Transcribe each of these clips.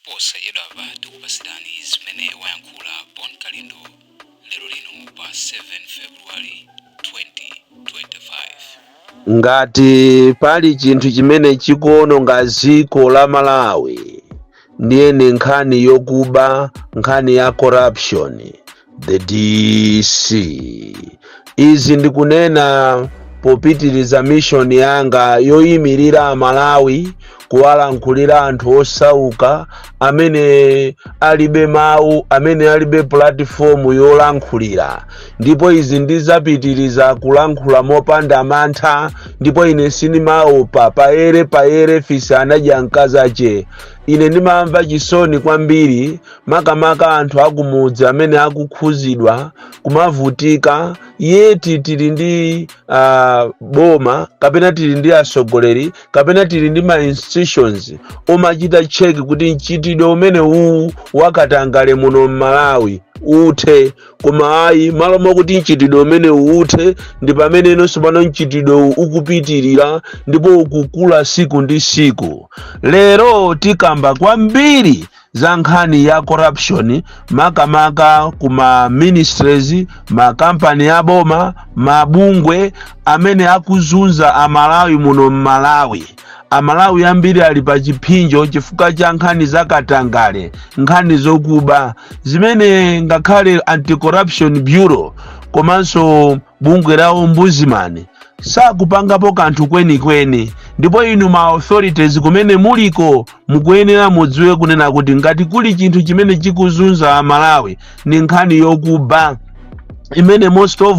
Posachedwapa tikupasirani zimene wayankhula Bon Kalindo lero lino pa 7 February 2025. Ngati pali chinthu chimene chikuononga dziko la Malawi, ndiye ni nkhani yokuba, nkhani ya corruption. The DC, izi ndikunena popitiriza mission yanga yoyimirira Amalawi, kuwalankhulira anthu osauka amene alibe mawu, amene alibe platform yolankhulira. Ndipo izi ndizapitiriza kulankhula mopanda mantha, ndipo ine sindimaopa. Payere payere, fisi anadya mkazache. Ine ndimamva chisoni kwambiri, makamaka anthu akumudzi amene akukhuzidwa kumavutika, yet tili ndi boma kapena tili ndi atsogoleri kapena tili ndi ma institutions omachita check kuti mchitidwe umene uwu wakatangale muno mMalawi uthe. Koma ayi, malo mokuti mchitidwe umene uthe, ndi pamene inonso pano mchitidwe uwu ukupitirira ndipo ukukula siku ndi siku. Lero tikamba kwambiri za nkhani ya corruption, makamaka kuma ministries, makampani aboma, mabungwe amene akuzunza Amalawi muno mMalawi. Amalawi ambiri ali pa chipsinjo chifukwa cha nkhani zakatangale, nkhani zokuba, zimene ngakhale Anti-Corruption Bureau komanso bungwe la Ombudsman sakupangapo kanthu kwenikweni. Ndipo inu ma authorities kumene muliko, mukuyenera mudziwe kunena kuti ngati kuli chinthu chimene chikuzunza Amalawi, ni nkhani yokuba, imene most of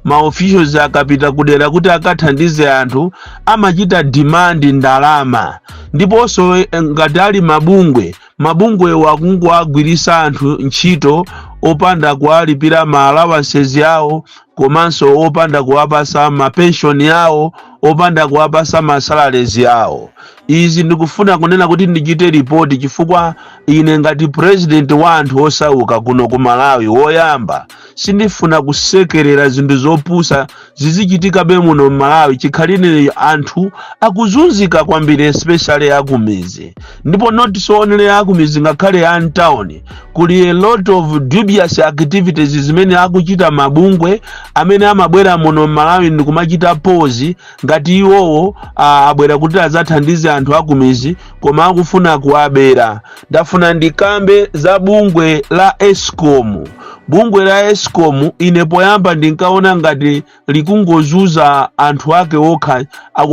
ma officials akapita kudera kuti akathandize anthu, amachita demand ndalama. Ndiponso ngati ali mabungwe, mabungwewo akungoagwirisa anthu ntchito opanda kuwalipira ma allowances yawo, komanso opanda kuwapasa ma pension yawo, opanda kuwapasa ma salaries yawo. Izi ndikufuna kunena kuti ndichite report, chifukwa ine ngati president wa anthu osauka kuno ku Malawi woyamba, sindifuna kusekerera zinthu zopusa zizichitikabe muno mMalawi chikhalire anthu akuzunzika kwambiri, especially akumizi. Ndipo not so only akumizi, ngakhale a mtown kuli a lot of dubious activities zimene akuchita mabungwe amene amabwera muno mMalawi ndikumachita pose ngati iwowo abwera kuti adzathandize anthu akumizi, koma akufuna kuwabera. Ndafuna ndikambe za bungwe la ESCOM. Bungwe la ESCOM, ine poyamba ndinkaona ngati likungozunza anthu ake okha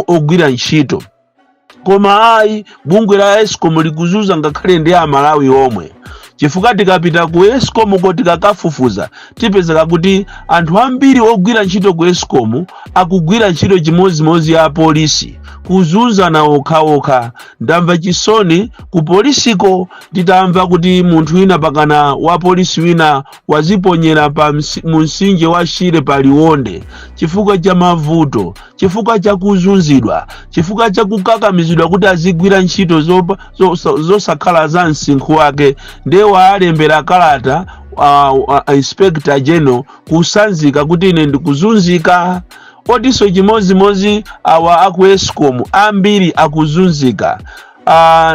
ogwira ntchito, koma ayi, bungwe la ESCOM likuzunza ngakhale ndi Amalawi omwe, chifukwa tikapita ku ESCOM ko, tikakafufuza, tipezeka kuti anthu ambiri ogwira ntchito ku ESCOM akugwira ntchito chimodzimodzi ya apolisi, kuzunzana okhaokha. Ndamva chisoni ku polisiko nditamva kuti munthu wina, pakana wa polisi wina, waziponyera pa mu mtsinje wa Shire pa Liwonde chifukwa cha mavuto, chifukwa cha kuzunzidwa, chifukwa cha kukakamizidwa kuti azigwira ntchito zosakhala za msinkhu wake. Ndiye waalembera kalata Inspector General kusanzika kuti ine ndikuzunzika. Otinso chimodzimodzi awa aku ESCOM ambiri akuzunzika.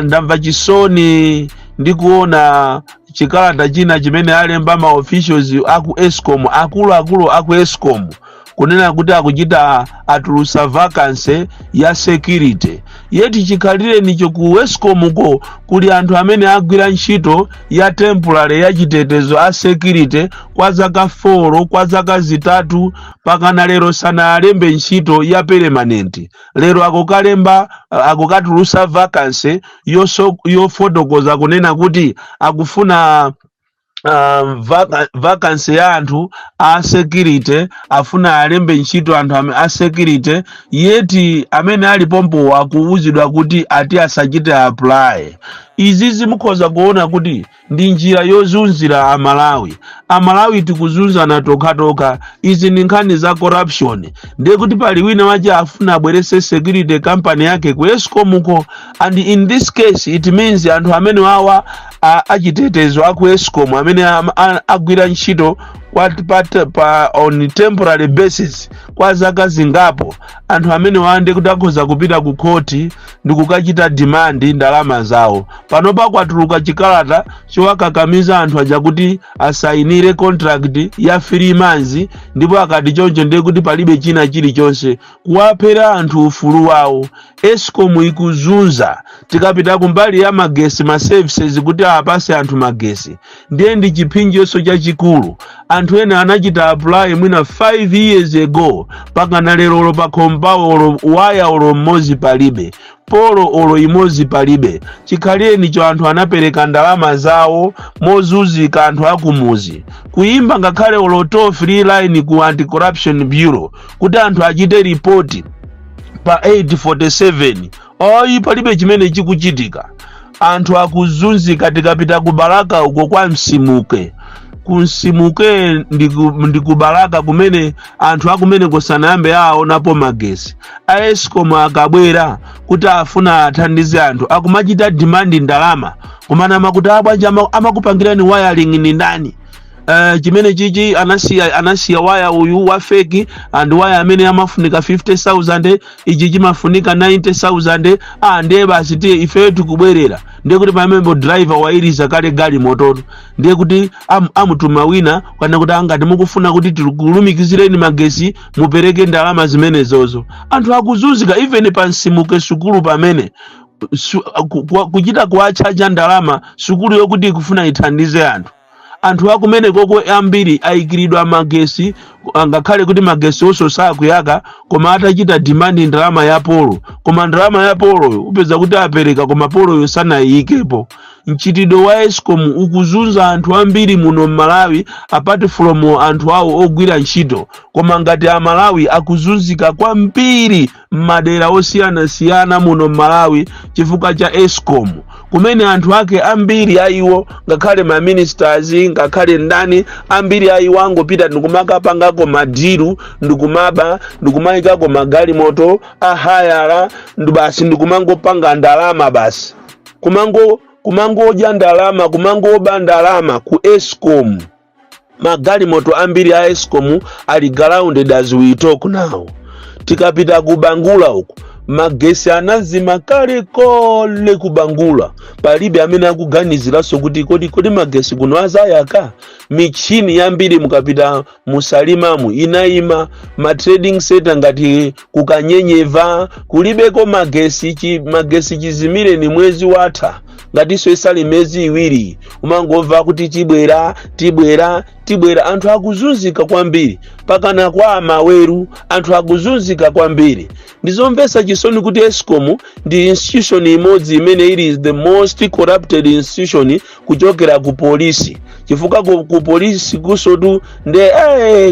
Ndamva chisoni ndikuona chikalata china chimene alemba ma officials aku ESCOM, akuluakulu aku ESCOM, kunena kuti akuchita atulusa vacancy ya security, yet chikhalire nicho ku ESCOM ko kuli anthu amene agwira ntchito ya temporary ya chitetezo a security kwa zaka 4, kwa zaka 3, pakana lero sanalembe ntchito ya permanent. Lero akukalemba, akukatulusa vacancy yofotokoza kunena kuti akufuna vacancy ya anthu a security, afuna alembe ntchito anthu a security, yet amene ali pompo akuwuzidwa kuti ati asachite apply. Izi zimukhoza kuona kuti ndi njira yozunzira Amalawi. Amalawi tikuzunzana tokhatokha. Izi ndi nkhani za corruption. Ndiye kuti pali wina wache afuna abwerese security company yake ku ESCOM ko, and in this case it means anthu amene wawa achitetezo aku ESCOM amene agwira ntchito kwa on temporary basis kwa zaka zingapo, anthu amene wande kuti akhoza kupita ku khoti ndi kukachita demand ndalama zawo. Panopa kwatuluka chikalata chowakakamiza anthu aja kuti asayinire contract ya 3 months, ndipo akati choncho ndiye kuti palibe china chilichonse, kuwaphera anthu ufulu wawo. ESCOM ikuzunza. Tikapita kumbali ya magesi, ma services kuti apase anthu magesi, ndiye ndi chiphinjonso chachikulu. Anthu ena anachita apply mwina 5 years ago, pakana lerolo pakhombawo olo waya olo mmodzi palibe, pole olo imodzi palibe. Chikhalirenicho anthu anapereka ndalama zawo mozunzika. Anthu akumuzi kuyimba ngakhale olo toll free line ku Anti-Corruption Bureau kuti anthu achite ripoti pa 847, ayi, palibe chimene chikuchitika. Anthu akuzunzika. Tikapita ku Balaka uko kwa Msimuke, ku Msimuke ndi ku Balaka kumene anthu akumene kusanayambe aonapo magesi. A ESCOM akabwera kuti afuna athandize anthu, akumachita demand ndalama, kumanama kuti abwanja amakupangirani wiring ni ndani? Chimene chichi anasiya waya uyu wa fake and waya amene amafunika 50,000, ichi chimafunika 90,000. Ah, ndiye basi, tiye ifeyo tikubwerera. Ndiye kuti pamembo driver wairiza kale gali mototo, ndiye kuti amutuma wina kana kuti angati mukufuna kuti tikulumikizireni magesi, mupereke ndalama zimenezozo. Anthu akuzunzika. Even pa Msimuke sukulu pamene kuchita kuwachaja ndalama sukulu yokuti ikufuna ithandize anthu. Anthu akumene koko ambiri ayikiridwa magesi, ngakhale kuti magesi onso sakuyaka, koma atachita demand ndalama ya pole. Koma ndalama ya poleyo upeza kuti apereka, koma poleyo sanayikepo. Mchitidwe wa ESCOM ukuzunza anthu ambiri muno mMalawi, apart from anthu awo ogwira ntchito, koma ngati Amalawi akuzunzika kwambiri m'madera osiyanasiyana muno mMalawi chifukwa cha ESCOM, kumene anthu ake ambiri ayiwo, ngakhale ma ministers, ngakhale ndani, ambiri ayiwo angopita ndikumakapangako ma deal, ndikumaba, ndikumayikako magalimoto ahayala, ndi basi, ndikumangopanga ndalama basi, kumangodya ndalama, kumangoba ndalama ku ESCOM. Magalimoto ambiri a ESCOM ali grounded as we talk now. Tikapita ku Bangula uku, magesi anazima kale kale ku Bangula. Palibe amene akuganiziranso kuti kodi magesi kuno azayaka. Michini yambiri mukapita musalimamu inayima, ma trading center ngati kukanyenyeva kulibeko magesi. Magesi chizimire ni mwezi watha, ngatinso isali miyezi 2, umangomva kuti tibwera, tibwera, tibwera. Anthu akuzunzika kwambiri. Pakana kwa amaweru anthu akuzunzika kwambiri. Ndizomvetsa chisoni kuti ESCOM ndi institution imodzi imene ili the most corrupted institution kuchokera ku polisi, chifukwa ku polisi kusotu nde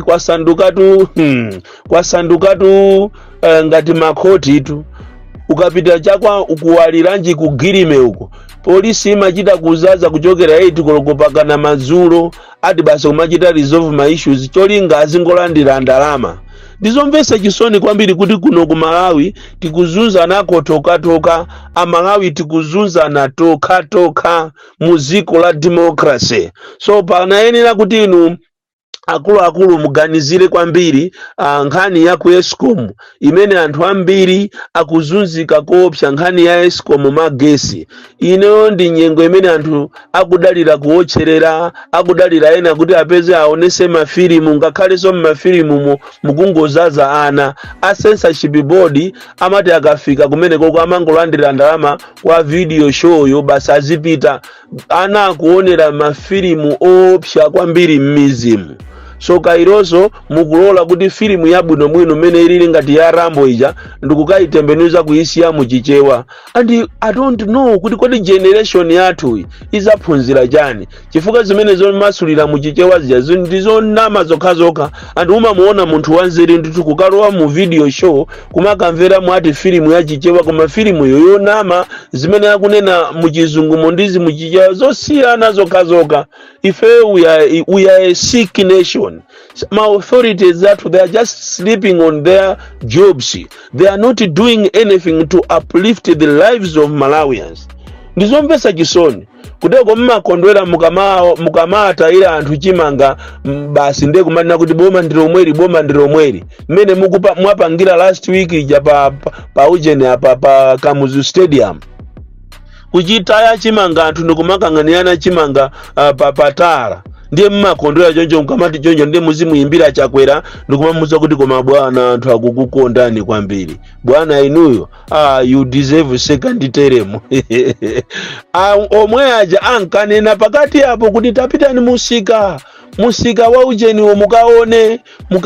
kwasandukatu, kwasandukatu ngati makhoti tu. Ukapita chakwa ukuwaliranji ku Girime uko, polisi imachita kuzaza kuchokera 8 koloko pakana madzulo, ati basi kumachita resolve ma issues, cholinga azingolandira ndalama. Ndizomvetsa chisoni kwambiri kuti kuno ku Malawi tikuzunzanako tokatoka. Amalawi tikuzunzana tokatoka mu dziko la democracy. So panayenera kuti inu akuluakulu muganizire kwambiri nkhani ya ku ESCOM imene anthu ambiri akuzunzika koopsa. Nkhani ya ESCOM, magesi ino ndi nyengo imene anthu akudalira kuwotcherera, akudalira ena kuti apeze aonese mafilimu. Ngakhalenso mmafilimumo mukungozaza ana. A censorship board amati akafika kumenekoko amangolandira ndalama kwa video show yo, basi azipita. Ana akuonera mafilimu oopsa kwambiri m'mizimu. So kaironso mukulola kuti filimu yabwinobwino mmene ilili ngati ya Rambo ija ndikukayitembenuza kuyisiya muchichewa, and I don't know kuti kodi generation yathu izaphunzira chani, chifukwa zimene zomasulira muchichewa zija ndizonama zokhazokha. And umamuona munthu wanzeru ndithu kukalowa mu video show kumakamvera mwati filimu yachichewa, koma filimu yo yonama, zimene akunena muchizungumo ndizi muchichewa zosiyana zokhazokha. Ife we are a sick nation. Ma authorities athu, they are just sleeping on their jobs. They are not doing anything to uplift the lives of Malawians. Ndizomvetsa chisoni. Kuteko mmakondwera mukamatayira anthu chimanga, basi ndiye kumanena kuti boma ndi lomweli, boma ndi lomweli. Mmene mwapangira last week ija pa ujeni apa pa Kamuzu Stadium, kuchitaya chimanga, anthu ndikumakang'anirana chimanga patala. Ndiye mmakondwera choncho. Mkamati choncho, ndiye muzimuyimbira Chakwera ndikumamuza kuti, "Koma bwana, anthu akukukondani kwambiri bwana inuyo, you deserve second term." Omwe aja ankanena pakati apo kuti tapitani musika wa ujeniwo mukaone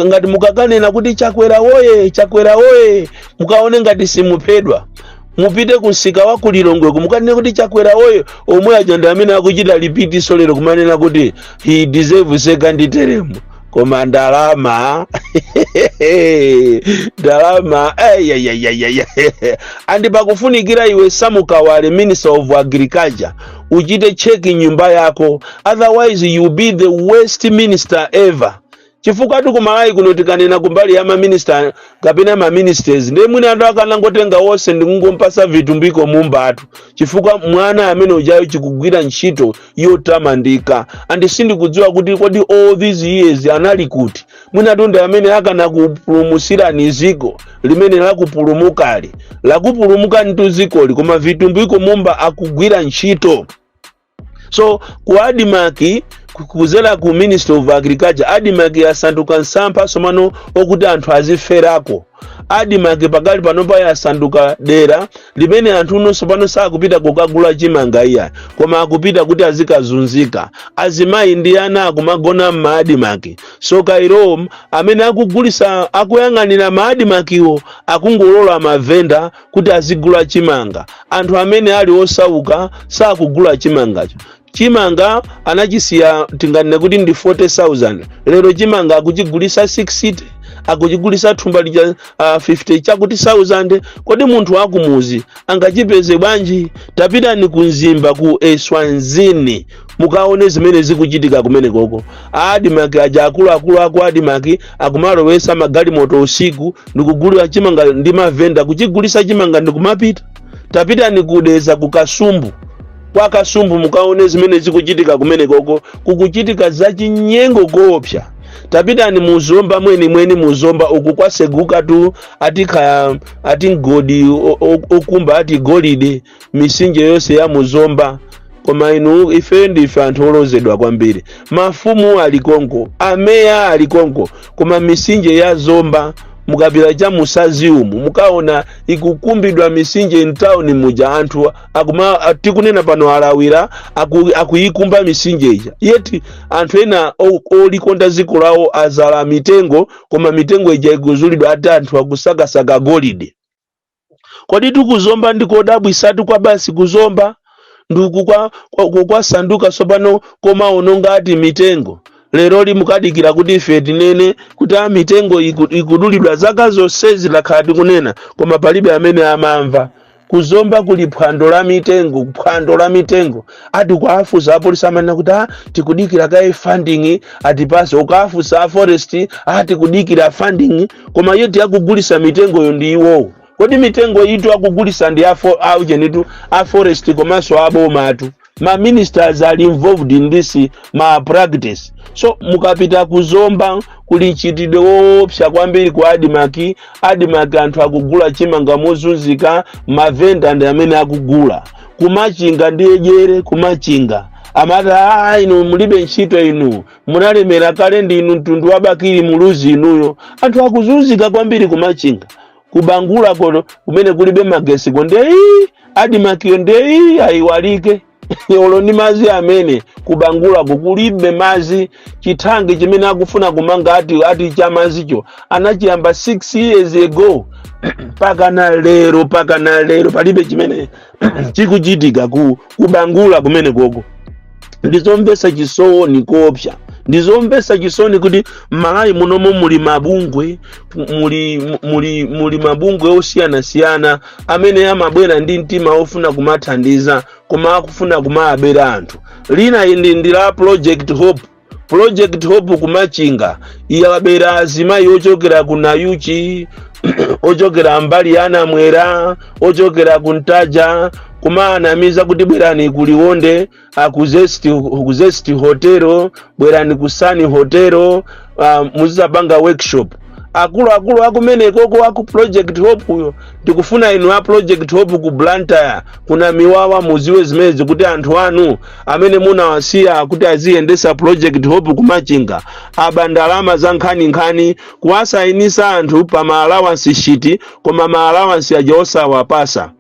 ngati mukakanena kuti "Chakwera woye, Chakwera woye", mukaone ngati simuphedwa. Mupite kumsika wa kuLilongweko, mukanene kuti "Chakwera woye". Omwe aja ndi amene akuchita repeat lero kumanena kuti he deserve second term. Koma ndalama, ndalama eyayayaya. And pakufunikira iwe Samukawale, Minister of Agriculture, uchite check nyumba yako, otherwise you be the worst minister ever, chifukwa tikumalawi kuno tikanena kumbali ya maminista kapena maministers, ndiye mwina anthu akanangotenga wonse ndikungompasa Vitumbiko Mumbatu, chifukwa mwana amene ujayo chikugwira ntchito yotamandika. And sindikudziwa kuti kodi all these years anali kuti. Mwina ndi amene akanakupulumusirani ziko limene lakupulumukali, lakupulumuka ntu zikoli. Koma Vitumbiko Mumba akugwira ntchito. So ku ADMARC, kuzera ku Ministry of Agriculture, ADMARC yasanduka msampha somano okuti anthu aziferako. ADMARC pakali panopa yasanduka dera limene anthu unonso pano sakupita kukagula chimanga iya, koma akupita kuti azikazunzika. Azimayi ndi ana akumagona m'ma ADMARC. So kairo amene akugulisa, akuyang'anira ma ADMARCwo, akungolola mavenda kuti azigula chimanga. Anthu amene ali osauka sakugula chimangacho. Chimanga anachisiya, tinganene kuti ndi 40,000, lero chimanga akuchigulisa 60, akuchigulisa thumba lija 50 chakuti 1000. Kodi munthu wakumuzi angachipeze bwanji? Tapitani ku Mzimba, ku Eswazini, mukaone zimene zikuchitika kumene koko. ADMARC aja, akuluakulu aku ADMARC akumalowesa magalimoto usiku ndikugulira chimanga ndi mavenda, kuchigulisa chimanga ndikumapita. Tapitani kuDeza, ku Kasumbu, kwa Kasumbu, mukaone zimene zikuchitika kumene koko. Kukuchitika zachinyengo koopsa. Tapitani muzomba mwenimweni, muzomba uku kwaseguka tu, ati khaya ati mgodi okumba ati golide, misinje yonse ya muzomba. Koma inu, ife ndife anthu olozedwa kwambiri. Mafumu ali konko, ameya ali konko, koma misinje ya Zomba, mukapita cha musazi umu, mukaona ikukumbidwa misinje mtawuni muja. Anthu akuma, tikunena pano alawira akuyikumba misinje ija. Yeti anthu ena olikonda dziko lawo azala mitengo, koma mitengo ija ikuzulidwa, ati anthu akusakasaka golide. Kodi tikuzomba ndikodabwisatu kwa basi. Kuzomba nduku kwasanduka sopano komaononga ati mitengo. Lero mukadikira kuti ife tinene kuti a mitengo ikudulidwa. Zaka zonsezi lakhala tikunena, koma palibe amene amamva. Kuzomba kuli phwando la mitengo, phwando la mitengo. Ati kuafusa apolisi, amanena kuti a tikudikira kaye funding atipase. Ukafusa a forest, a tikudikira funding, koma yeti akugulisa mitengoyo ndi iwowo. Kodi mitengo itu akugulisa ndi aujenitu a forest komanso abomatu? Ma ministers are involved in this ma practice. So mukapita kuzomba kuli mchitidwe woopsa kwambiri ku ADMARC. ADMARC anthu akugula chimanga mozunzika, mavenda ndi amene akugula. Kumachinga ndi ejere kumachinga amati, "A inu mulibe ntchito, inu munalemera kale, ndi inu mtundu wa Bakili Muluzi inuyo." Anthu akuzunzika kwambiri kumachinga. Kubangula kono kumene kulibe magesi ko, ndeyi ADMARCyo ndeyi ayiwalike, olo ndi mazi amene kubangulako kulibe mazi. Chithangi chimene akufuna kumanga ati cha mazicho anachiyamba 6 years ago, mpaka na lero palibe chimene chikuchitika kubangula kumene koko. Ndizomvetsa chisoni koopsa. Ndizomvetsa chisoni kuti m'Malawi munomo muli mabungwe, muli mabungwe osiyanasiyana amene amabwera ndi mtima ofuna kumathandiza, koma akufuna kumaabera anthu. Lina ili ndi la Project Hope. Project Hope kumachinga yabera azimayi ochokera ku Nayuchi, ochokera mbali ya Namwera, ochokera ku Ntaja. Kumaanamiza kuti bwerani ku Liwonde, ku Zest Hotel, bwerani ku Sani Hotel, muzizapanga workshop. Akuluakulu akumenekoko aku Project Hope uyo, ndikufuna inu a Project Hope ku Blantyre, kuna Miwawa, muziwe zimenezi kuti anthu anu amene munawasiya kuti aziyendesa Project Hope kumachinga aba ndalama za nkhaninkhani, kuwasayinisa anthu pa ma allowance sheet, koma ma allowance aja osawapasa,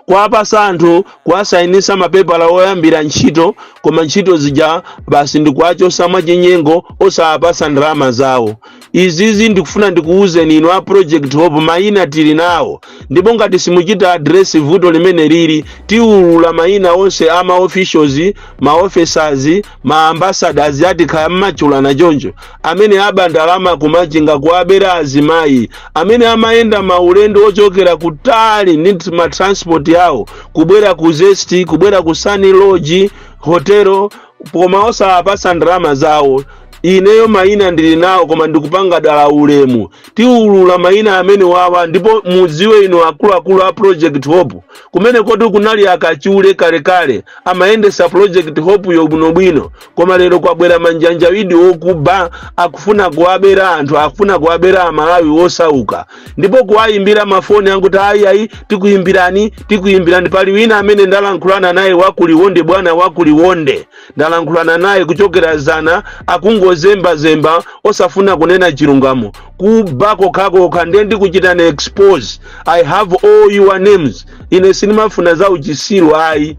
kuwapasa anthu, kuwasayinisa mapepala oyambira ntchito, koma ntchito zija basi ndikuwachosa mwachinyengo, osawapasa ndalama zawo. Izizi ndikufuna ndikuwuzeni inu a Project Hope, mayina tili nawo, ndipo ngati simuchita address vuto limene lili, tiwulula mayina onse a ma officials, ma officers, ma ambassadors, ati khaya mmachulana choncho, amene aba ndalama kumachinga, kuwabera azimayi amene amayenda maulendo ochokera kutali ndi ma transport yawo kubwera ku Zest, kubwera ku Sunny Lodge Hotel, koma osawapasa ndalama zawo. Ineyo mayina ndili nawo, koma ndikupanga dala ulemu. Tiwulula mayina amene wawa, ndipo mudziwe inu akuluakulu a Project Hope, kumene koti kunali akachule kalekale amayendesa Project Hope yo bwinobwino, koma lero kwabwera manjanjawidi okuba, akufuna kuwabera anthu, akufuna kuwabera Amalawi osauka, ndipo kuwayimbira mafoni anguti, "Ayi, ayi, tikuyimbirani, tikuyimbirani." Pali wina amene ndalankhulana naye wakuliwonde, bwana wakuliwonde, ndalankhulana naye kuchokera zana, akungozembazemba osafuna kunena chilungamo, kuba kokhakokha. Ndiye ndikuchitani expose. I have all your names. Ine sindimafuna za uchisiru, ayi,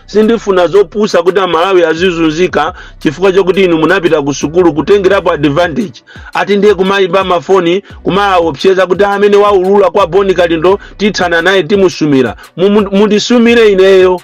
sindifuna zopusa kuti Amalawi azizunzika chifukwa chokuti inu munapita ku sukulu, kutengerapo advantage, ati ndiye kumayimba mafoni, kumaopseza kuti amene waulula kwa Boni Kalindo tithana naye, timusumira. Mundisumire ineyo,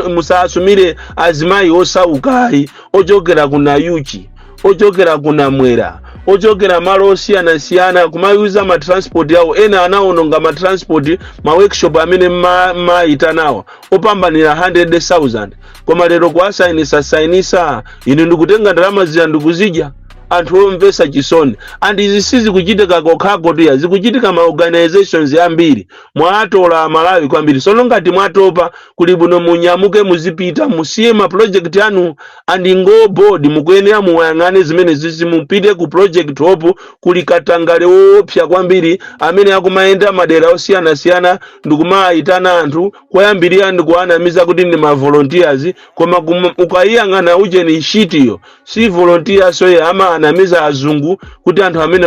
musasumire azimayi osaukayi ochokera ku Nayuchi, ochokera ku Namwera, ochokera malo osiyanasiyana, kumayuza ma transport yawo. Ena anaononga ma transport, ma workshop amene mayitanawa opambanira 100,000, koma lero kuwasayinisa sayinisa, inu ndikutenga ndalama zija ndikuzidya. Anthu omvesa chisoni. And izi sizikuchitika kokhako tuya, zikuchitika ma organizations ambiri. Mwatola Amalawi kwambiri. Sono ngati mwatopa, kuli bwino munyamuke muzipita, musiye ma project anu. And ngo board mukuyenera muyang'ane zimene zizi, mupite ku Project Hope, kuli katangale woopsa kwambiri amene akumayenda madera osiyanasiyana ndikumayitana anthu koyambirira ndikuwanamiza kuti ndi ma volunteers, koma ukayiyang'ana ucheni ntchitiyo si volunteers oye, amaanamiza azungu kuti anthu amene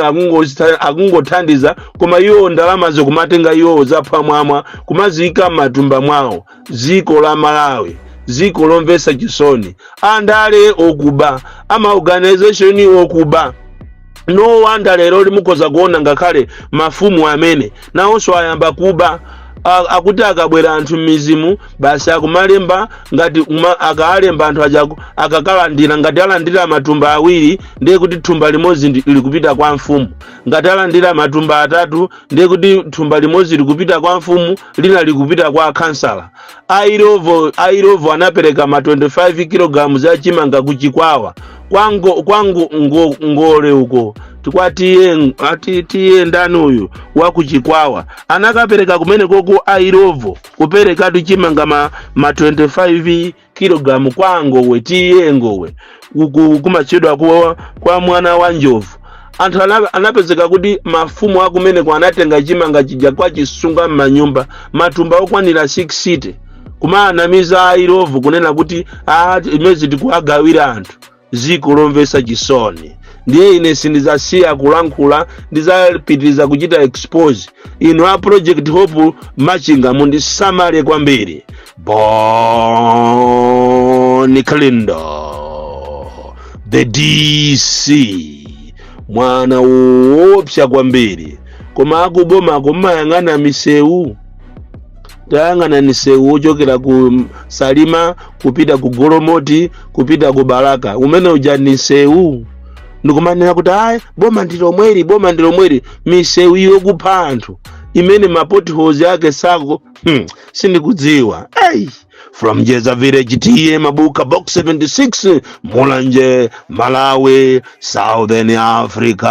akungothandiza, koma iwo ndalamazo kumatenga iwowo zaphwamwamwa, kumaziyika m'matumba mwawo. Dziko la Malawi, dziko lomvetsa chisoni, andale okuba, ama organization okuba. No wonder lero limukhoza kuona ngakhale mafumu amene nawonso ayamba kuba. Akuti akabwera anthu m'mizimu basi akumalemba ngati akaalemba anthu aja akakalandira, ngati alandira matumba 2, ndiye kuti thumba limodzi likupita kwa mfumu. Ngati alandira matumba 3, ndiye kuti thumba limodzi likupita kwa mfumu, lina likupita kwa kansala. Airovo, Airovo anapereka ma 25 kg za chimanga kuchikwawa kwango kwangu ngole uko tikwatiye ati tiye ndani uyu wakuchikwawa anakapereka kumene koko. Airovo kuperekatu chimanga ma 25 kg kwa Ngowe, tiye Ngowe uku kumachedwa kwa mwana wa njovu. Anthu anapezeka kuti mafumu akumeneko anatenga chimanga chija kwa chisunga m'manyumba, matumba okwanira 60, kumaanamiza Airovu kunena kuti a imezi tikuagawira anthu. Ziko lomvetsa chisoni. Ndiye ine sindizasiya kulankhula, ndizapitiriza kuchita expose. Inu a Project Hope Machinga, mundisamale kwambiri. Bon Kalindo, the DC, mwana woopsa kwambiri. Koma akubomako mmayang'ana misewu, tayang'ana misewu wochokera ku Salima kupita ku Golomoti, kupita ku Balaka, umene uja ni msewu. Ndikumanena kuti ayi, boma ndi lomweli, boma ndi lomweli. Misewu yokupha anthu imene ma potholes ake sako, sindikudziwa. Hey, from Jeza Village, T/A Mabuka, Box 76, Mulanje, Malawi, Southern Africa.